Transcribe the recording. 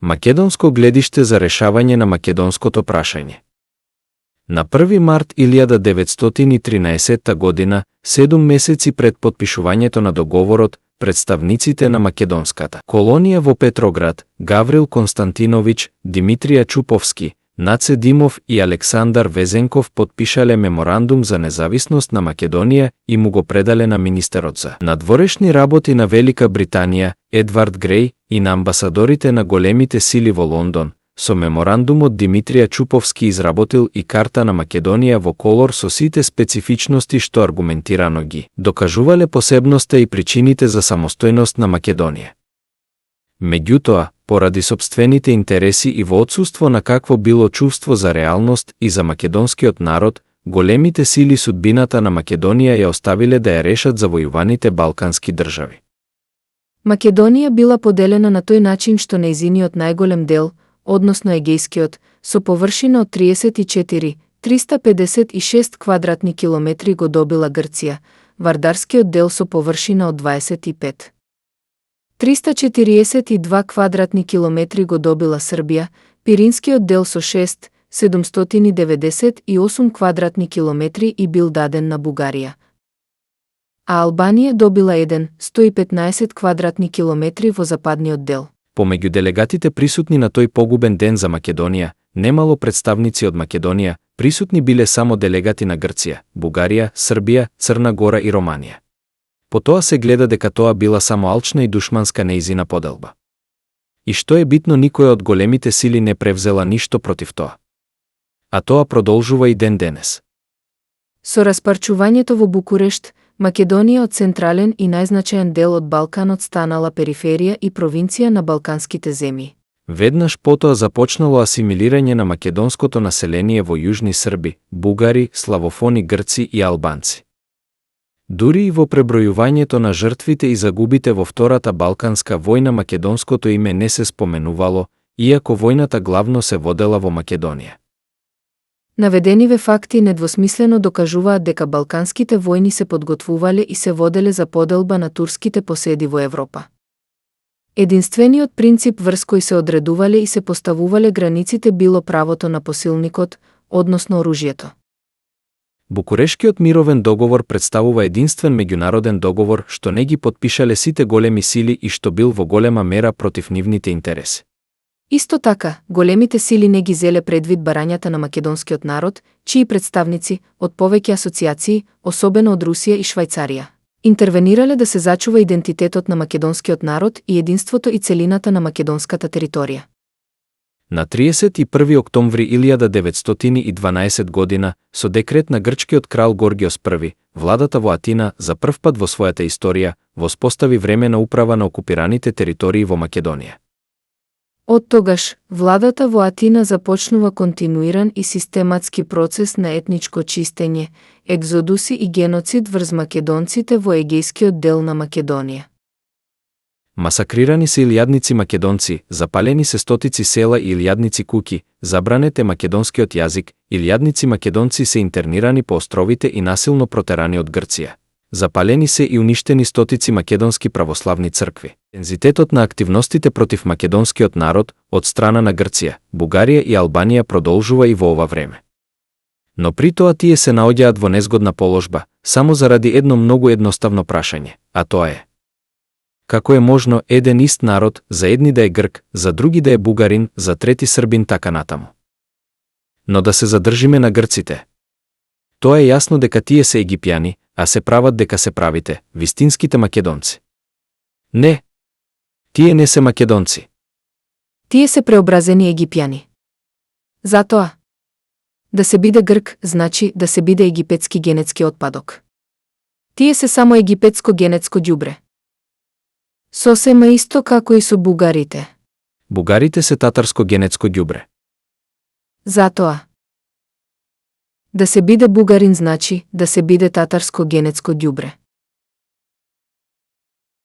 Македонско гледиште за решавање на македонското прашање. На 1 март 1913 година, 7 месеци пред потпишувањето на договорот, представниците на македонската колонија во Петроград, Гаврил Константинович, Димитрија Чуповски, Наце Димов и Александар Везенков потпишале меморандум за независност на Македонија и му го предале на министерот за надворешни работи на Велика Британија, Едвард Греј, и на амбасадорите на големите сили во Лондон. Со меморандумот Димитрија Чуповски изработил и карта на Македонија во колор со сите специфичности што аргументирано ги докажувале посебноста и причините за самостојност на Македонија. Меѓутоа, поради сопствените интереси и во отсуство на какво било чувство за реалност и за македонскиот народ, големите сили судбината на Македонија ја оставиле да ја решат завојуваните балкански држави. Македонија била поделена на тој начин што нејзиниот најголем дел, односно Егејскиот, со површина од 34,356 квадратни километри го добила Грција, Вардарскиот дел со површина од 25,342 квадратни километри го добила Србија, Пиринскиот дел со 6,798 квадратни километри и бил даден на Бугарија. А Албанија добила 1,115 квадратни километри во западниот дел. Помеѓу делегатите присутни на тој погубен ден за Македонија, немало представници од Македонија, присутни биле само делегати на Грција, Бугарија, Србија, Црна Гора и Романија. По тоа се гледа дека тоа била само алчна и душманска нејзина поделба. И што е битно, никоја од големите сили не превзела ништо против тоа. А тоа продолжува и ден денес. Со распарчувањето во Букурешт, Македонија од централен и најзначаен дел од Балканот станала периферија и провинција на балканските земји. Веднаш потоа започнало асимилирање на македонското население во јужни срби, бугари, славофони грци и албанци. Дури и во пребројувањето на жртвите и загубите во Втората Балканска војна македонското име не се споменувало, иако војната главно се водела во Македонија. Наведениве факти недвосмислено докажуваат дека балканските војни се подготвувале и се воделе за поделба на турските поседи во Европа. Единствениот принцип врз кој се одредувале и се поставувале границите било правото на посилникот, односно оружјето. Букурешкиот мировен договор представува единствен меѓународен договор што не ги потпишале сите големи сили и што бил во голема мера против нивните интереси. Исто така, големите сили не ги зеле предвид барањата на македонскиот народ, чии представници, од повеќе асоциации, особено од Русија и Швајцарија, интервенирале да се зачува идентитетот на македонскиот народ и единството и целината на македонската територија. На 31. октомври 1912 година, со декрет на грчкиот крал Горгиос I, владата во Атина за прв пат во својата историја воспостави времена управа на окупираните територии во Македонија. Од тогаш, владата во Атина започнува континуиран и систематски процес на етничко чистење, екзодуси и геноцид врз македонците во Егејскиот дел на Македонија. Масакрирани се илјадници македонци, запалени се стотици села и илјадници куќи, забранет е македонскиот јазик, илјадници македонци се интернирани по островите и насилно протерани од Грција. Запалени се и уништени стотици македонски православни цркви. Интензитетот на активностите против македонскиот народ од страна на Грција, Бугарија и Албанија продолжува и во ова време. Но при тоа тие се наоѓаат во незгодна положба, само заради едно многу едноставно прашање, а тоа е: како е можно еден ист народ, за едни да е грк, за други да е бугарин, за трети србин, така натаму? Но да се задржиме на грците. Тоа е јасно дека тие се египјани, а се прават дека се правите, вистинските македонци. Не. Тие не се македонци. Тие се преобразени египјани. Затоа, да се биде грк, значи да се биде египетски генетски отпадок. Тие се само египетско генетско ѓубре. Сосема исто како и со бугарите. Бугарите се татарско генетско ѓубре. Затоа, да се биде бугарин значи да се биде татарско генетско ѓубре.